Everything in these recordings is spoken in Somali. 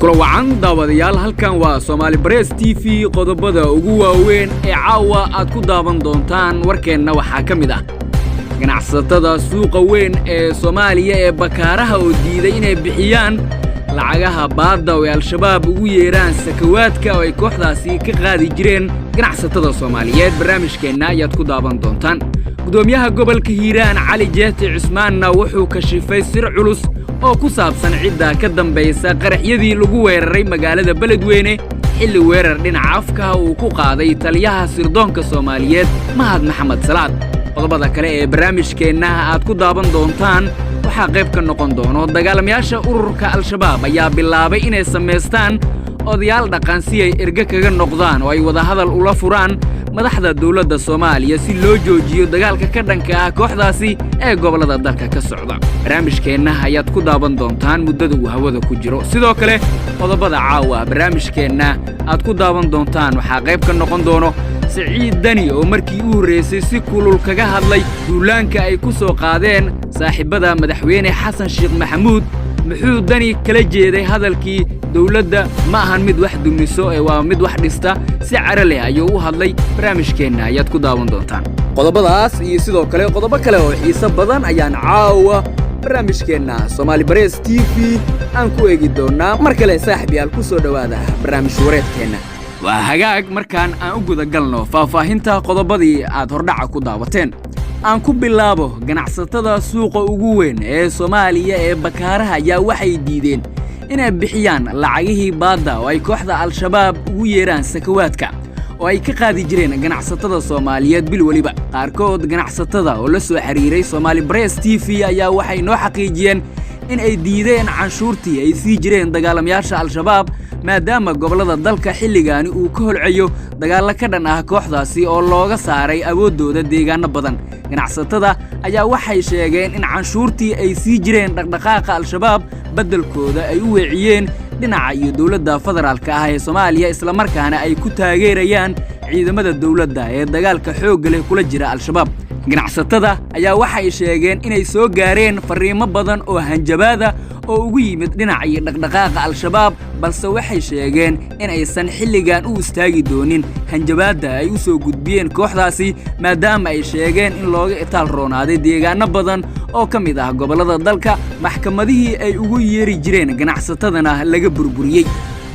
Kula wacan daawadayaal, halkan waa Soomaali Press TV. Qodobada ugu waaweyn ee caawa aad ku daawan doontaan warkeenna waxaa ka mid ah ganacsatada suuqa weyn ee Soomaaliya ee Bakaaraha oo diiday inay bixiyaan lacagaha baadda oo ay Al-Shabaab ugu yeedhaan sakawaadka oo ay kooxdaasi ka qaadi jireen ganacsatada Soomaaliyeed. Barnaamijkeenna ayaad ku daawan doontaan. Gudoomiyaha gobolka Hiiraan Cali Jeeti Cusmaanna wuxuu kashifay sir culus oo ku saabsan cidda ka dambaysa qaraxyadii lagu weeraray magaalada Beledweyne, xilli weerar dhinaca afkaha uu ku qaaday taliyaha sirdoonka Soomaaliyeed Mahad Maxamed Salaad. Qodobada kale ee barnaamijkeenna aad ku daawan doontaan waxaa qayb ka noqon doono dagaalamayaasha ururka Al-Shabaab ayaa bilaabay inay samaystaan odayaal dhaqan si ay erge kaga noqdaan oo ay wadahadal ula furaan madaxda dowladda Soomaaliya si loo joojiyo dagaalka ka dhanka ah kooxdaasi ee gobollada dalka ka socda. Barnaamijkeenna ayaad ku daawan doontaan muddada uu hawada ku jiro. Sidoo kale, qodobada caawa barnaamijkeenna aad ku daawan doontaan waxaa qayb ka noqon doono Siciid Deni oo markii u horreysay si kulul kaga hadlay duulaanka ay ku soo qaadeen saaxiibbada Madaxweyne Xasan Sheekh Maxamuud. Muxuu Deni kala jeeday hadalkii "dowladda ma ahan mid wax dumiso ee waa mid wax dhista"? Si caro leh ayuu u hadlay. Barnaamijkeenna ayaad ku daawan doontaan. Qodobadaas iyo sidoo kale qodobo kale oo xiiso badan ayaan caawa barnaamijkeenna Soomaali Press TV aan ku eegi doonnaa. Mar kale, saaxiib yaal, ku soo dhowaada barnaamij wareedkeenna. Waa hagaag, markaan aan u guda galno faahfaahinta qodobadii aad hordhaca ku daawateen. Aan ku bilaabo, ganacsatada suuqa ugu weyn ee Soomaaliya ee Bakaaraha ayaa waxay diideen inay bixiyaan lacagihii baadda oo ay kooxda Al-Shabaab ugu yeedhaan sakawaadka oo ay ka qaadi jireen ganacsatada Soomaaliyeed bil weliba. Qaarkood ganacsatada oo la soo xiriiray Soomaali Press TV ayaa waxay noo xaqiijiyeen in ay diideen canshuurtii ay sii jireen dagaalamayaasha Al-Shabaab, maadaama gobollada dalka xilligaani uu ka holcayo dagaallo ka dhan ah kooxdaasi oo looga saaray awooddooda deegaano badan. Ganacsatada ayaa waxay sheegeen in canshuurtii ay sii jireen dhaqdhaqaaqa Al-Shabaab beddelkooda ay u weeciyeen dhinaca iyo dowladda federaalka ah ee Soomaaliya, islamarkaana ay ku taageerayaan ciidamada dowladda ee dagaalka xoogga leh kula jira Al-Shabaab. Ganacsatada ayaa waxay sheegeen inay soo gaareen farriimo badan oo hanjabaada oo ugu yimid dhinaca iyo dhaqdhaqaaqa Al-Shabaab, balse waxay sheegeen in aysan xilligan u istaagi doonin hanjabaadda ay u soo gudbiyeen kooxdaasi, maadaama ay sheegeen in looga itaal roonaaday deegaano badan oo ka mid ah gobollada dalka, maxkamadihii ay ugu yeeri jireen ganacsatadana laga burburiyey.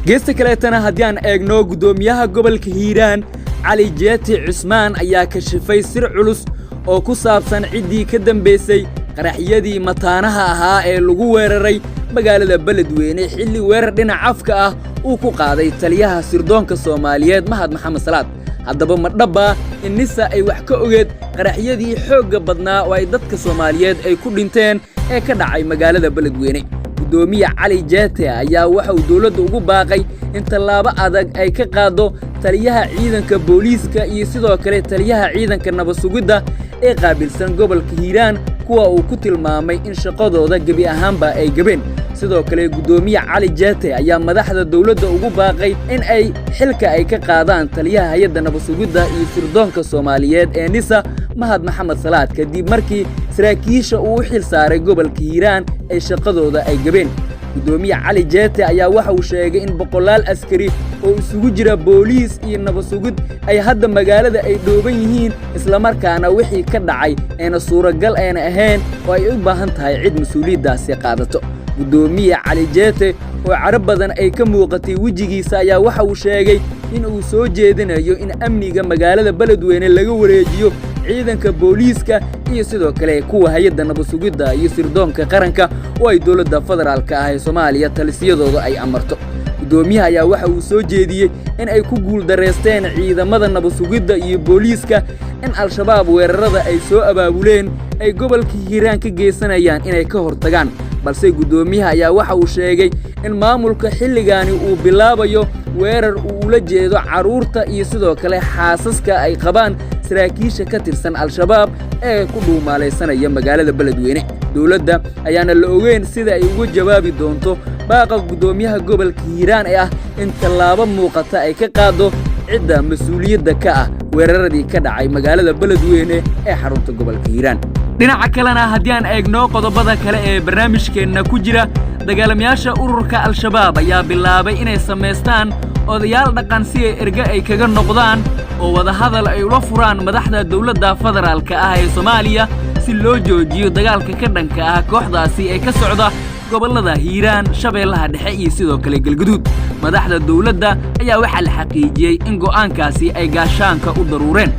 Geesta kaleetana haddii aan eegno, guddoomiyaha gobolka Hiiraan Cali Jeeti Cusmaan ayaa kashifay sir culus oo ku saabsan ciddii ka dambaysay qaraxyadii mataanaha ahaa ee lagu weeraray magaalada Beledweyne, xilli weerar dhinac afka ah uu ku qaaday taliyaha sirdoonka Soomaaliyeed Mahad Maxamed Salaad. Haddaba, ma dhabbaa in NISA ay wax ka ogeed qaraxyadii xoogga badnaa oo ay dadka Soomaaliyeed ay ku dhinteen ee ka dhacay magaalada Beledweyne? Guddoomiye Cali Jeete ayaa waxa uu dowladda ugu baaqay in tallaabo adag ay ka qaaddo taliyaha ciidanka booliiska iyo sidoo kale taliyaha ciidanka nabad sugidda ee qaabilsan gobolka Hiiraan, kuwa uu ku tilmaamay in shaqadooda gebi ahaanba ay gebeen. Sidoo kale, guddoomiye Cali Jeete ayaa madaxda dowladda ugu baaqay in ay xilka ay ka qaadaan taliyaha hay-adda nabad sugidda iyo sirdoonka Soomaaliyeed ee NISA, Mahad Maxamed Salaad, kadib markii saraakiisha uu u xil saaray gobolka Hiiraan ay shaqadooda ay gebeen. Guddoomiye Cali Jeete ayaa waxa uu sheegay in boqolaal askari oo isugu jira booliis iyo nabad sugid ay hadda magaalada ay dhooban yihiin, islamarkaana wixii ka dhacay ayna suuragal ayna ahayn oo ay u baahan tahay cid mas-uuliyaddaasi qaadato. Guddoomiye Cali Jeete oo caro badan ay ka muuqatay wejigiisa ayaa waxa uu sheegay in uu soo jeedinayo in amniga magaalada Beledweyne laga wareejiyo ciidanka booliiska iyo sidoo kale kuwa hay-adda nabad sugidda iyo sirdoonka qaranka oo ay dowladda federaalka ah ee Soomaaliya talisiyadooda ay amarto. Guddoomiyaha ayaa waxa uu soo jeediyey in ay ku guuldarraysteen ciidamada nabad sugidda iyo booliiska in Al-Shabaab weerarada ay soo abaabuleen ay gobolka Hiiraan ka geysanayaan inay ka hortagaan, balse guddoomiyaha ayaa waxa uu sheegay in maamulka xilligaani uu bilaabayo weerar uu ula jeedo carruurta iyo sidoo kale xaasaska ay qabaan saraakiisha ka tirsan Al-Shabaab ee ku dhuumaalaysanaya magaalada Beledweyne. Dowladda ayaana la ogeyn sida ay uga jawaabi doonto baaqa guddoomiyaha gobolka Hiiraan ee ah in tallaabo muuqata ay ka qaaddo cidda mas-uuliyadda ka ah weeraradii ka dhacay magaalada Beledweyne ee xarunta gobolka Hiiraan. Dhinaca kalena haddii aan eegno qodobada kale ee barnaamijkeenna ku jira, Dagaalamayaasha ururka Al-Shabaab ayaa bilaabay inay samaystaan odayaal dhaqan si ay erge ay kaga noqdaan oo wadahadal ay ula furaan madaxda dowladda federaalka ah ee Soomaaliya si loo joojiyo dagaalka ka dhanka ah kooxdaasi ee ka socda gobollada Hiiraan, Shabeellaha Dhexe iyo sidoo kale Galguduud. Madaxda dowladda ayaa waxaa la xaqiijiyey in go'aankaasi ay gaashaanka u daruureen.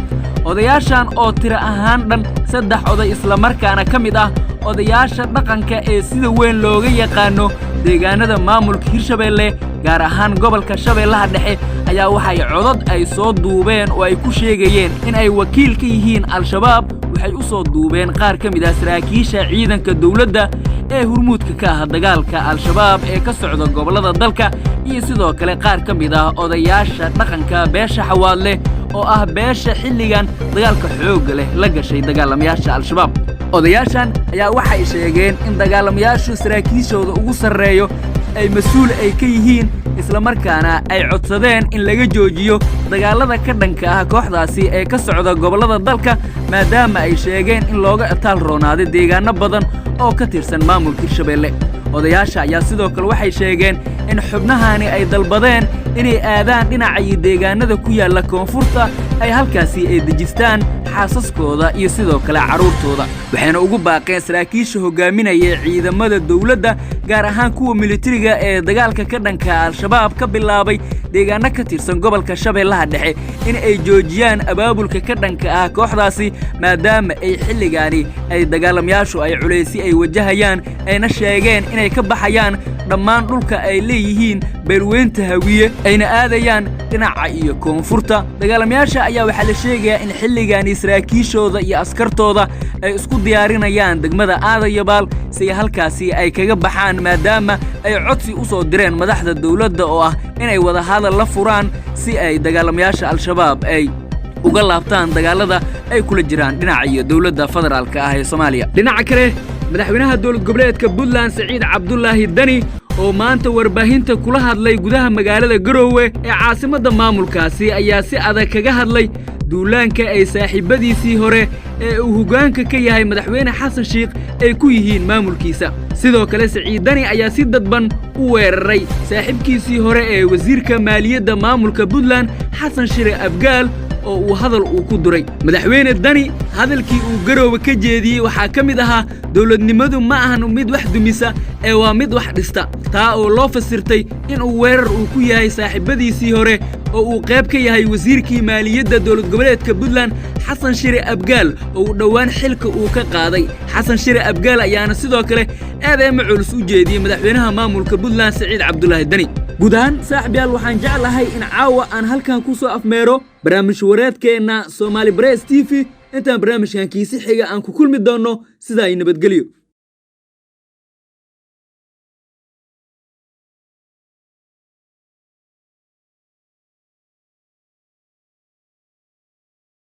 Odayaashan oo tiro ahaan dhan saddex oday, islamarkaana ka mid ah odayaasha dhaqanka ee sida weyn looga yaqaano deegaanada maamulka Hirshabeelle, gaar ahaan gobolka Shabeellaha Dhexe, ayaa waxay codad ay soo duubeen oo ay ku sheegayeen in ay wakiil ka yihiin Al-Shabaab waxay u soo duubeen qaar ka mid ah saraakiisha ciidanka dowladda ee hurmuudka ka ah dagaalka Al-Shabaab ee ka socda gobollada dalka iyo sidoo kale qaar ka mid ah odayaasha dhaqanka beesha Xawaadleh, oo ah beesha xilligan dagaalka xoogga leh la gashay dagaalamayaasha Al-Shabaab. Odayaashan ayaa waxay sheegeen in dagaalamayaashu saraakiishooda ugu sarreeyo ay mas-uul ay ka yihiin, islamarkaana ay codsadeen in laga joojiyo dagaallada ka dhanka ah kooxdaasi ee ka socda gobollada dalka, maadaama ay sheegeen in looga itaal roonaaday deegaano badan oo ka tirsan maamulka Hirshabeelle. Odayaasha ayaa sidoo kale waxay sheegeen in xubnahani ay dalbadeen inay aadaan dhinaca iyo deegaanada ku yaalla koonfurta, ay halkaasi ay dejistaan xaasaskooda iyo sidoo kale carruurtooda. Waxayna ugu baaqeen saraakiisha hogaaminaya ciidamada dowladda, gaar ahaan kuwa militariga ee dagaalka ka dhanka Al-Shabaab ka bilaabay deegaano ka tirsan gobolka Shabeellaha Dhexe, in ay joojiyaan abaabulka ka dhanka ah kooxdaasi, maadaama ay xilligaani ay dagaalamayaashu ay culaysi ay wajahayaan, ayna sheegeen inay ka baxayaan dhammaan dhulka ay leeyihiin beelweynta Hawiye, ayna aadayaan dhinaca iyo koonfurta. Dagaalamayaasha ayaa waxaa la sheegayaa in xilligaani saraakiishooda iyo askartooda ay isku diyaarinayaan degmada Aadayabaal si ay halkaasi ay kaga baxaan, maadaama ay codsi u soo direen madaxda dowladda oo ah inay wadahadal la furaan si ay dagaalamayaasha Al-Shabaab ay uga laabtaan dagaalada ay kula jiraan dhinaca iyo dowladda federaalka ah ee Soomaaliya. Dhinaca kale, madaxweynaha dowlad goboleedka Puntland, Siciid Cabdulaahi Dani, oo maanta warbaahinta kula hadlay gudaha magaalada Garoowe ee caasimadda maamulkaasi, ayaa si adag kaga hadlay duulaanka ay saaxiibbadiisii hore ee uu hoggaanka ka yahay madaxweyne Xasan Shiikh ay ku yihiin maamulkiisa. Sidoo kale, Siciid Dani ayaa si dadban u weeraray saaxiibkiisii hore ee wasiirka maaliyadda maamulka Puntland, Xasan Shire Abgaal, oo uu hadal uu ku duray. Madaxweyne Dani hadalkii uu Garoowe ka jeediyey waxaa ka mid ahaa: "Dowladnimadu ma ahan mid wax dumisa ee waa mid wax dhista," taa oo loo fasirtay inuu weerar uu ku yahay saaxiibbadiisii hore oo uu qayb ka yahay wasiirkii maaliyadda dowlad goboleedka Puntland, Xasan Shire Abgaal, oo uu dhowaan xilka uu ka qaaday. Xasan Shire Abgaal ayaana sidoo kale eedeema culus u jeediyey madaxweynaha maamulka Puntland, Siciid Cabdulaahi Dani. Guud ahaan, saaxiibyaal, waxaan jeclahay in caawa aan halkan ku soo afmeero barnaamij wareedkeenna Soomaali Press TV. Intaan barnaamijkan kiisi xiga aan ku kulmi doonno, sidaa ay nabadgelyo.